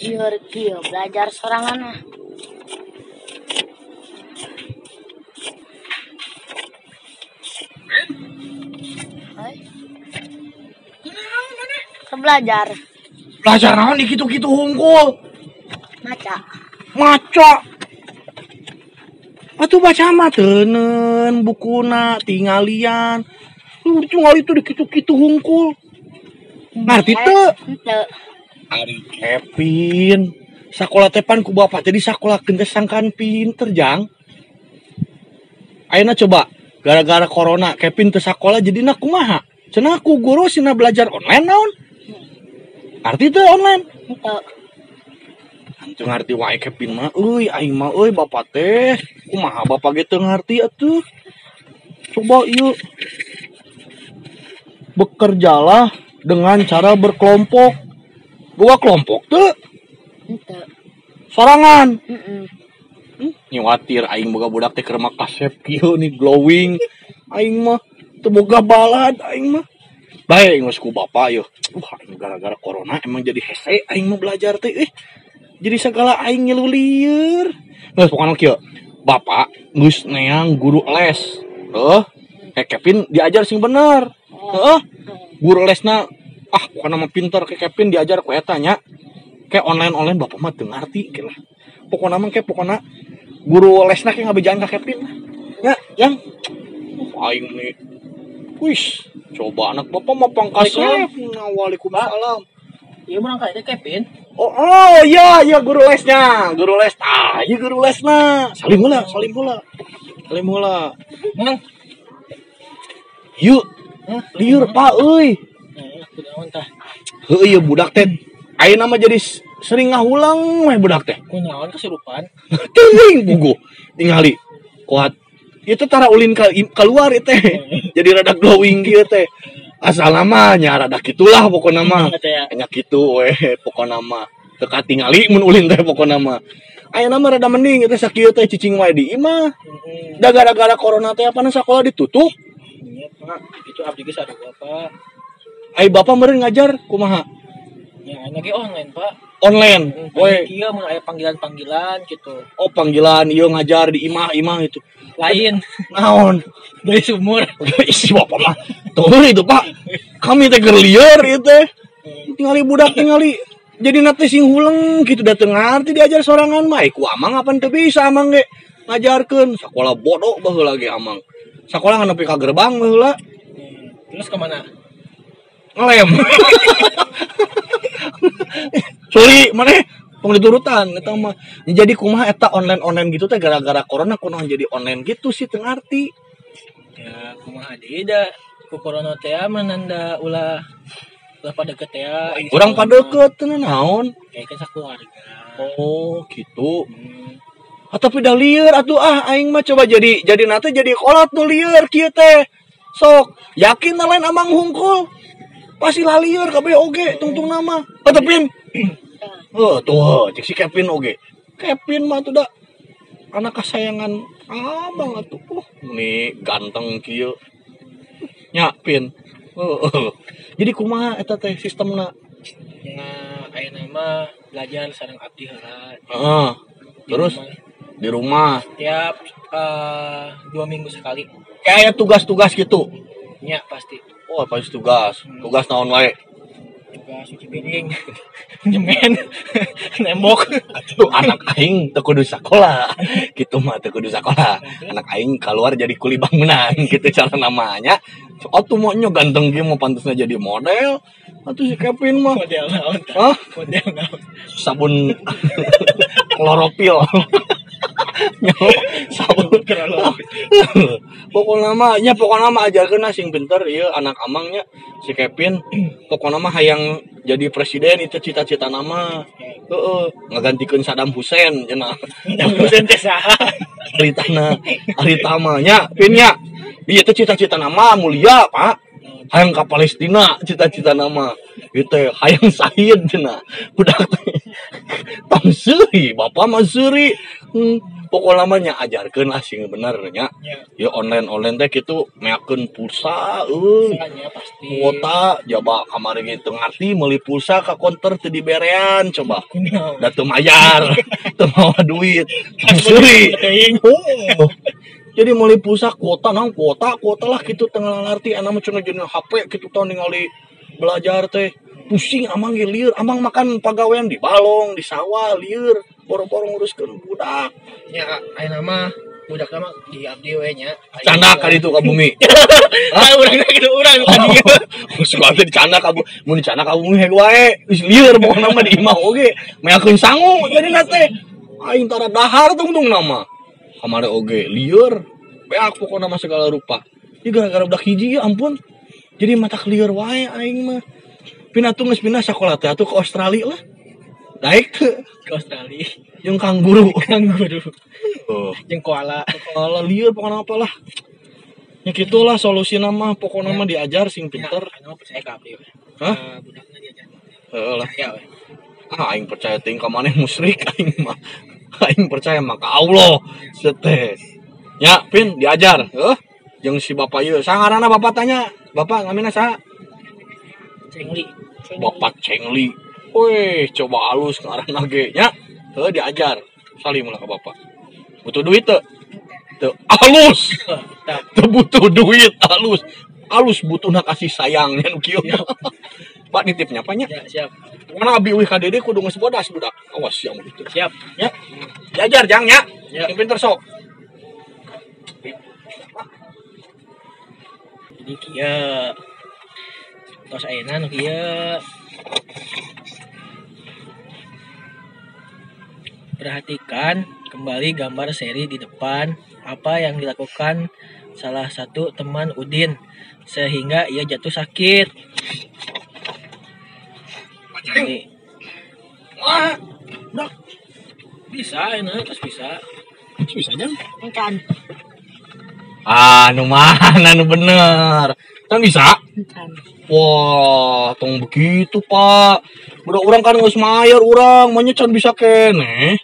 Lieur kieu belajar sorangan ah. Hai. Belajar. Belajar naon di kitu-kitu hungkul? Maca. Maca. Atuh baca mah teuneun bukuna tingalian. Lu tinggal itu di kitu-kitu hungkul. Ngarti teu? Henteu. Ari Kevin, sakola teh pan ku bapak teh disakolakeun teh sangkaan pinter, Jang. Ayeuna coba gara-gara corona Kevin teu sakola jadina kumaha? Cenah ku guru sina belajar online naon? Arti teu online? Henteu. Teu ngarti wae Kevin mah euy, aing mah euy bapak teh. Kumaha bapak ge teu ngarti atuh. Coba ieu. Bekerjalah dengan cara berkelompok. Dua kelompok teu? Henteu. Sorangan. Heeh. Nyawatir aing boga budak teh keur mah kasep kieu nih glowing. Aing mah teu boga balad aing mah. Bae geus ku bapak yeuh. Wah, aing gara-gara corona emang jadi hese aing mah belajar teh euy. Jadi segala aing ngilu lieur. Geus pokona kieu. Bapak geus neang guru les. Heuh. Kayak Kevin diajar sing bener. Heeh. Guru lesna ah pokona mah pinter kayak Kevin diajar ku eta nya. Kayak online-online bapak mah teu ngarti lah. Pokona mah kayak pokona guru lesna kayak ngabejaan ka Kevin. Ya, yang aing nih. Wis, coba anak bapak mah pangkasep. Waalaikumsalam. Iya menang kayak Kevin. Oh, iya, iya guru lesnya, guru les. Ah, iya guru lesna. Salim heula, salim heula. Salim heula. Mang. Yuk. Liur Pak euy. Kunaon tah? Heuh ieu budak teh. Ayeuna mah jadi sering ngahulang we budak teh. Kunaon kesurupan? Teuing puguh. Tingali. Kuat. Itu tara ulin keluar teh. Jadi rada glowing kieu teh. Asal namanya rada kitulah pokona mah. Nya kitu we pokona mah. Teu katingali mun ulin teh pokona mah. Ayeuna mah rada mending teh sakieu teh cicing wae di imah. Da gara-gara corona teh apana sakola ditutup. Iya, Pak. Itu abdi ge sarua, Pak. Ai bapak meureun ngajar kumaha? Ya, ayeuna ge online, Pak. Online. We kieu mun aya panggilan-panggilan gitu. Oh, panggilan ieu ngajar di imah-imah itu. Lain. Naon? Dari sumur. Isi bapak mah. Tuh itu, Pak. Kami teh keur lieur ieu teh. Tingali budak tingali. Jadi nate sing huleng kitu da teu ngarti diajar sorangan mah. Ku amang apan teu bisa amang ge ngajarkeun. Sakola bodoh baheula ge amang. Sakola ngan nepi ka gerbang baheula. Terus ke mana? Ngelem. Sorry, maneh tong diturutan eta mah. Jadi kumaha eta online-online gitu teh gara-gara corona kunaon jadi online gitu sih teu ngarti. Ya kumaha deui da ku corona teh menanda ulah ulah padeket teh. Urang padeket teu naon? Kayak kan sakeluarga. Oh, gitu. Ah, tapi dah lieur atuh ah aing mah coba jadi nate jadi kolot nu lieur kieu teh. Sok, yakin lain amang hungkul. Pasti lalieur kabeh oge tungtung nama. Oh, tapi oh, tuh cek si Kevin oge. Kevin mah tuh da anak kesayangan abang atuh. Nih ganteng kieu. Nya Pin. Jadi kumaha eta teh sistemna? Ya ayeuna mah belajar sareng abdi heula. Heeh. Terus di rumah tiap 2 minggu sekali. Kayak tugas-tugas gitu. Nya pasti. Oh, pasti tugas. Tugas naon wae? Tugas cuci piring, nyemen, nembok. Aduh, anak aing teu kudu sakola. Kitu mah teu kudu sakola. Anak aing keluar jadi kuli bangunan gitu cara namanya. Oh, tuh mau nyo ganteng kieu mah pantasna jadi model. Atuh si Kevin mah. Model naon? Hah? Model naon? Sabun klorofil. Sabun klorofil. Pokona mah nya pokona mah ajarkeun sing pinter ieu anak amangnya si Kevin. Pokona mah hayang jadi presiden itu cita-cita nama. Heeh, ngagantikeun Saddam Hussein cenah. Saddam Hussein teh saha? Aritana, aritama nya, Pin nya. Ieu teh cita-cita nama mulia, Pak. Hayang ka Palestina cita-cita nama. Ieu teh hayang syahid cenah. Budak teh. Tong seuri, bapak mah seuri. Pokokna mah nya ajarkeun lah sing bener nya. Ya online-online teh kitu meakeun pulsa euy. Pasti. Kuota jaba kamari ge teu ngarti meuli pulsa ka konter teu diberean coba. Da teu mayar, teu mawa duit. Seuri. Oh. Jadi meuli pulsa kuota naon kuota lah kitu teu ngarti ana mah cenah jeung HP kitu tah ningali belajar teh. Pusing amang ge lieur, amang makan pagawean di balong, di sawah lieur, boro-boro nguruskeun budak. Nya ayeuna mah budak mah di abdi we nya. Canda ka ditu ka bumi. Ah urang kitu urang ka dieu. Suka teh dicanda ka bumi, mun dicanda ka bumi heg wae. Geus lieur pokona mah di imah oge. Meakeun sangu jadina teh. Aing tara dahar tungtungna mah. Kamari oge lieur. Beak pokona mah segala rupa. Ieu gara-gara budak hiji ya ampun. Jadi mata lieur wae aing mah. Pindah tuh geus pindah sakola teh atuh ke Australia lah. Daek teu ke Australia. Jeung kanguru, kanguru. Oh. Jeung koala. Koala lieur pokona apa lah. Ya kitulah solusina mah pokona mah diajar sing pinter. Ya, percaya ka abdi we. Hah? Budakna diajar. Heeh lah. Percaya we. Ah aing percaya teuing ka maneh musyrik aing mah. Aing percaya mah ka Allah. Setes. Ya, Pin diajar, heuh. Jeung si bapak ieu, sangaranna bapak tanya, bapak ngamina saha? Cengli. Bapak Cengli. Weh, coba alus ngaranna ge nya. Heuh diajar. Salim lah ka bapak. Butuh duit teu? Teu. Alus. Teu butuh duit, alus. Alus butuhna kasih sayang nya nu kieu. Pak nitipnya apa nya? Ya, siap. Mana abi uih ka dede kudu geus bodas budak. Awas sia mun kitu. Siap. Ya. Diajar jang nya. Ya. Sing pinter sok. Jadi kieu tos ayeuna nu kieu. Perhatikan kembali gambar seri di depan, apa yang dilakukan salah satu teman Udin sehingga ia jatuh sakit. Jadi, wah, udah bisa ini terus bisa. Bisa aja. Kan. Ah, nu mana nu bener. Kan bisa? Kan. Wah, tong begitu, Pak. Budak urang kan geus mayar urang, manya can bisa keneh.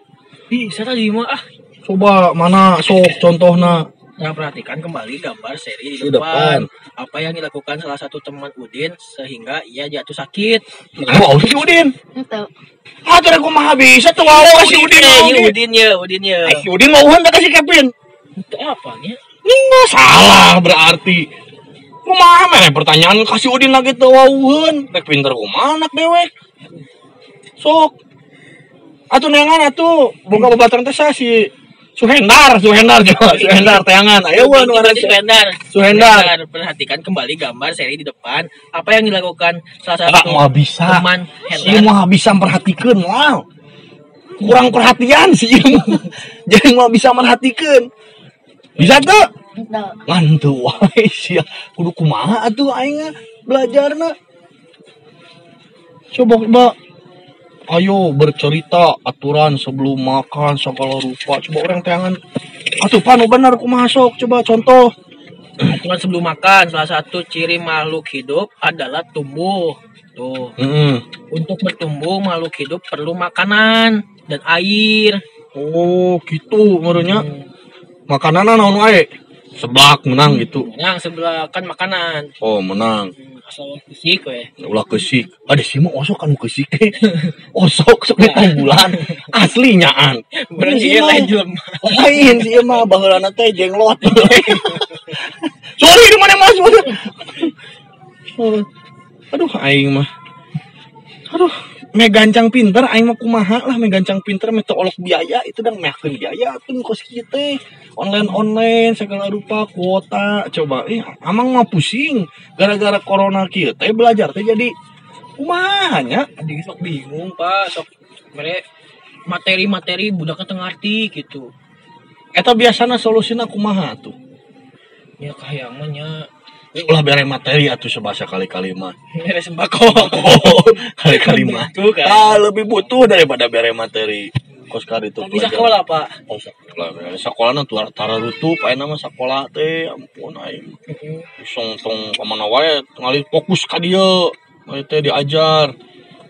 Bisa tadi mah ah. Coba mana sok contohna. Nah, perhatikan kembali gambar seri di depan. Apa yang dilakukan salah satu teman Udin sehingga ia jatuh sakit. Nah, wow, si Udin. Henteu. Ah, teh kumaha bisa tuh wow si Udin. Udin ya, Udin ya. Si Udin mauan teh si Kevin. Henteu apa nya? Nggak salah berarti. Kumaha mere pertanyaan kasih Udin lagi teu wauheun. Rek pinter kumaha anak dewek. Sok. Atuh neangan atuh boga babaturan teh si Suhendar, Suhendar coba, Suhendar teangan. Ayo wan Suhendar. Suhendar. Perhatikan kembali gambar seri di depan. Apa yang dilakukan salah satu moal bisa. Teman si moal bisa memperhatikan, wow. Kurang perhatian sih. Jadi moal bisa merhatikan. Bisa tuh? Ngan teu wae sia. Kudu kumaha atuh aing belajarna. Coba coba. Ayo bercerita aturan sebelum makan segala rupa. Coba orang teangan. Atuh panu bener kumaha sok coba contoh. Aturan sebelum makan, salah satu ciri makhluk hidup adalah tumbuh. Tuh. Untuk bertumbuh makhluk hidup perlu makanan dan air. Oh, gitu merenya. Makananna naon wae? Seblak menang gitu. Menang seblak kan makanan. Oh, menang. Asal kesik we. Ulah kesik. Ada sih mah osok kan kesik. Osok sok di bulan. Asli nyaan. Berarti lain jelema. Lain sih mah baheulana teh jenglot. Sorry di mana Mas? Aduh aing mah. Aduh, me gancang pinter aing mah kumaha lah me gancang pinter me teu olok biaya itu dang meakeun biaya atuh kos kieu teh. Online-online segala rupa kuota coba amang mah pusing gara-gara corona kieu teh belajar teh jadi kumaha nya jadi sok bingung Pak, sok mere materi-materi budakna teu ngarti gitu. Eta biasana solusina kumaha tuh? Ya kahayang mah nya ulah bere materi atuh sebasa kali-kali mah. Bere sembako. Kali-kali mah. Ah, lebih butuh daripada bere materi. Kos kari itu. Tapi sekolah, Pak. Oh, sekolah. Sekolahna tuh tararutup ayeuna mah sekolah teh ampun aing. Song tong ka mana wae ngalih fokus ka dieu. Wae teh diajar.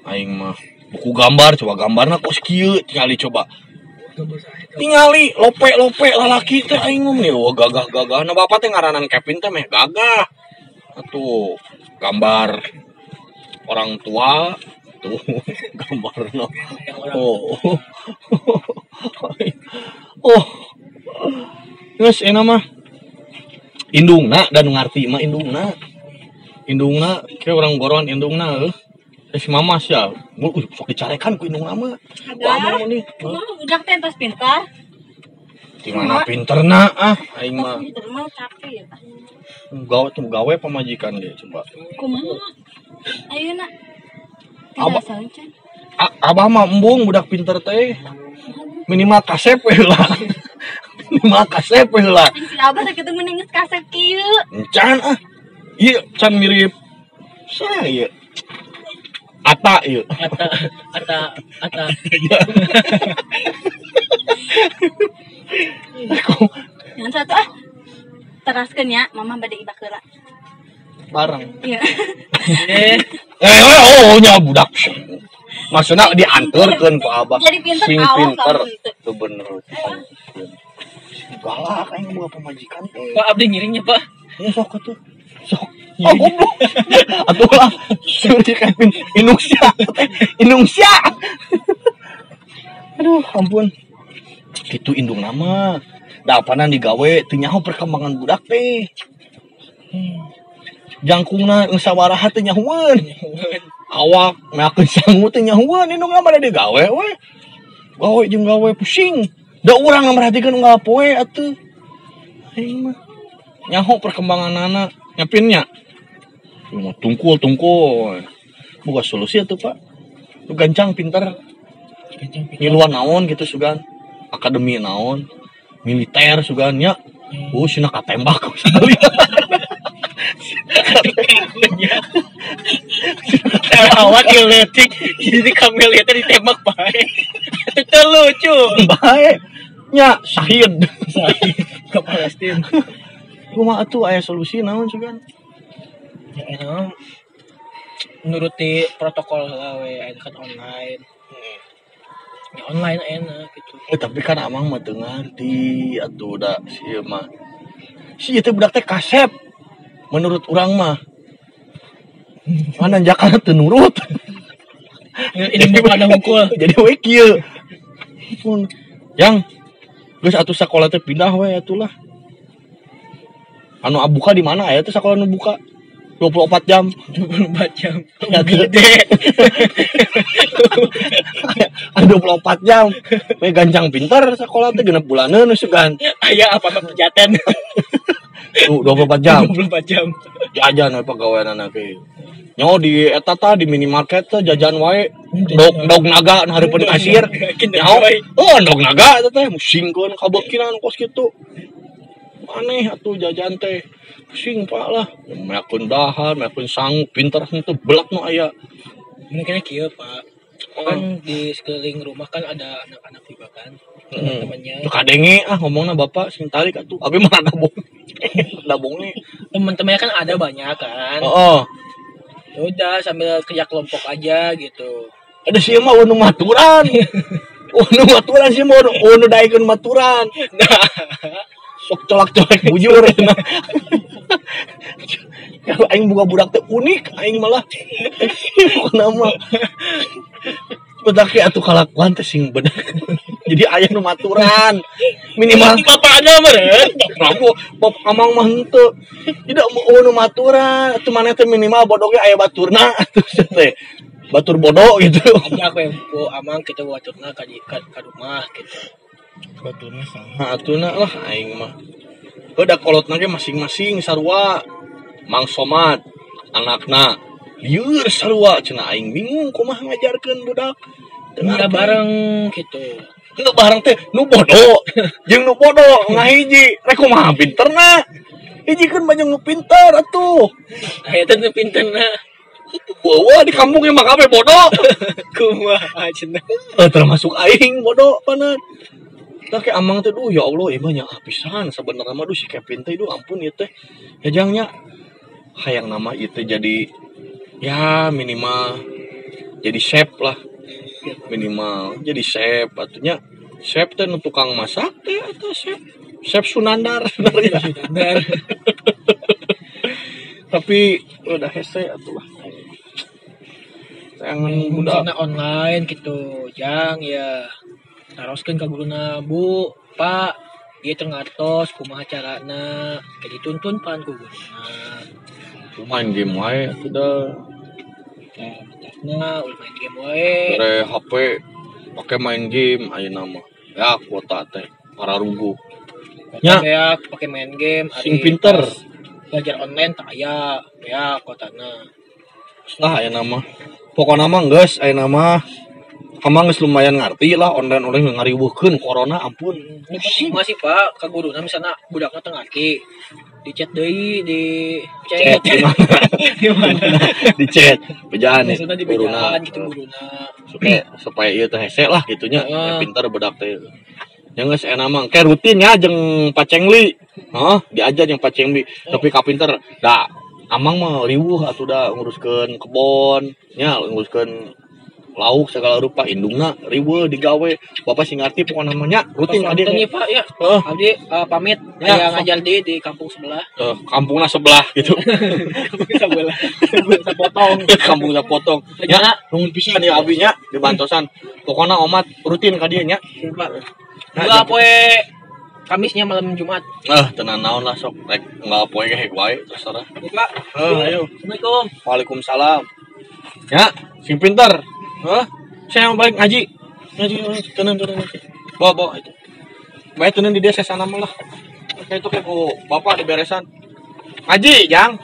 Aing mah. Buku gambar coba gambarna kos kieu tingali coba. Tingali lope-lope lalaki teh aing mah nih wah gagah-gagahna bapak teh ngaranan Kevin teh meh gagah. Atuh gambar orang tua tuh gambarna. Oh. Oh. Geus enak mah. Indungna dan ngarti mah indungna. Indungna ke orang goron indungna heuh. Si mama sia, sok dicarekan ku indungna mah. Kumaha nih? Kumaha budak teh entos pintar? Di mana pinterna ah aing mah. Pinter mah capek ya. Gawe tuh gawe pamajikan ge coba. Kumaha? Ayeuna. Abah mah embung budak pinter teh. Minimal kasep we lah. Minimal kasep we lah. Si abah teh kitu mending geus kasep kieu. Can ah. Ieu can mirip saya ieu. Ata ieu. Ata. Yang satu ah. Teraskeun ya, mama bade ibak heula. Bareng. Iya. Oh nya budak. Maksudna dianterkeun ku abah. Jadi pinter sing pinter. Teu bener. Galak aing boga pamajikan teh. Pak abdi ngiringnya, Pak. Ya sok atuh. Sok. Oh goblok. Atuh lah. Suri Kevin Indonesia. Indonesia. Aduh, ampun. Kitu indung nama. Da apanan digawe teu nyaho perkembangan budak teh. Jangkungna sawaraha teh nyahoeun. Awak meakeun sangu teh nyahoeun indung nama da digawe we. Gawe jeung gawe pusing. Da urang merhatikeun unggal poe atuh. Aing mah nyaho perkembanganana nyapinnya. Tungkul. Buka solusi atuh, Pak. Lu gancang pinter. Ngiluan naon gitu sugan. Akademi naon. Militer sugan nya. Oh, sina katembak sekali. Awak diletik, jadi kami lihatnya ditembak bae. Itu lucu. Bae. Nya syahid. Ke Palestina. Kumaha atuh aya solusi naon sugan? Ya enak menuruti protokol lah we kan online. Ya online enak gitu. Tapi kan amang mah teu ngarti atuh da si ieu mah. Si ieu teh budak teh kasep. Menurut urang mah. Mana Jakarta teu nurut. Ini bukan ada hukul. Jadi we kieu. Pun yang geus atuh sakola teh pindah we atuh lah. Anu abuka di mana aya teh sakola nu buka 24 jam. 24 jam. Ya gede. 24 jam. We gancang pinter sakola teh genep bulaneun sugan. Aya apa pejaten. Tuh 24 jam. 24 jam. Jajan we pagaweanana ge. Nyo di eta tah di minimarket teh jajan wae. Dog naga nu hareupeun kasir. Nyaho. Oh, dog naga eta teh musingkeun kabeukinan kos kitu. Aneh atuh jajan teh. Pusing Pak lah. Meakeun dahar, meakeun sangu, pinter henteu belak nu aya. Mungkin kieu Pak. Kan di sekeliling rumah kan ada anak-anak juga kan. Teman-temannya. Tuh kadenge ah ngomongna bapak sing tarik atuh. Abi mah ada bonge. Ada bonge. Teman-temannya kan ada banyak kan. Heeh. Ya udah sambil kerja kelompok aja gitu. Ada sih mah nu maturan. Nu maturan sih mah nu daekeun maturan. Nah. Sok colak-colek bujur. Kalau aing buka budak teh unik aing malah. Bukan nama. Bedak atuh kalakuan teh sing bener. Jadi aya nu maturan. Minimal bapakna meureun. Rabu bap amang mah henteu. Tidak mau nu maturan atuh maneh teh minimal bodoh ge aya baturna atuh teh. Batur bodoh gitu. Ada aku yang ku amang kitu baturna ka rumah gitu. Baturna saha atuna lah aing mah. Udah kolotna ge masing-masing sarua. Mang Somad anakna lieur sarua cenah aing bingung kumaha ngajarkeun budak. Teu bareng gitu. Teu bareng teh nu bodoh jeung nu bodoh ngahiji rek kumaha pinterna. Hijikeun mah jeung nu pinter atuh. Aya teh nu pinterna. Wah di kampung mah kabeh bodoh. Kumaha cenah. Termasuk aing bodoh panan. Tah ke amang teh duh ya Allah ieu mah nya pisan sabenerna mah duh si Kevin teh duh ampun ieu teh. Ya jangnya hayang nama ieu teh jadi ya minimal jadi chef lah. Minimal jadi chef atunya. Chef teh nu tukang masak teh atau chef Chef Sunandar sebenarnya. Sunandar. Tapi udah hese atuh lah. Jangan budak online gitu, jang ya. Taroskeun ka guruna, Bu, Pak, ieu teu ngartos kumaha carana, kayak dituntun pan ku guruna. Main game wae atuh da. Tah, matakna ulah main game wae. Bere HP pake main game ayeuna mah. Ya kuota teh pararuguh. Nya beak pake main game sing pinter. Belajar online tak aya beak kuotana. Lah ayeuna mah. Pokona mah geus ayeuna mah amang geus lumayan ngarti lah online-online ngariweuhkeun corona ampun. Ini penting mah sih Pak, ka guruna misalna budakna teu ngarti. Di chat deui, di chat. Di mana? Di chat. Bejaan nih guruna gitu guruna. Supaya ieu teh hese lah gitu nya. Pinter budak teh. Nya geus enak mah ke rutin nya jeung Pak Cengli. Hah, diajar jeung Pak Cengli. Tapi ka pinter da amang mah riweuh atuh da nguruskeun kebon, nya nguruskeun lauk segala rupa indungna riweuh digawe. Bapak sing ngarti pokona mah nya rutin adi nih Pak ya. Abdi pamit aya ngajar di kampung sebelah. Kampungna sebelah gitu. Kampung sebelah. Sapotong. Kampung sapotong. Ya, nuhun pisan ya abi nya dibantosan. Pokona omat rutin ka dieu nya. Pak. Dua poe Kamisnya malam Jumat. Tenan naon lah sok rek unggal poe ge wae terserah. Pak. Ayo. Assalamualaikum. Waalaikumsalam. Ya, sing pinter. Hah? Saya mau balik ngaji. Ngaji, tenang. Bawa itu. Bae tenang di desa sana mah lah. Kayak itu kayak ku bapak di beresan. Ngaji, Jang.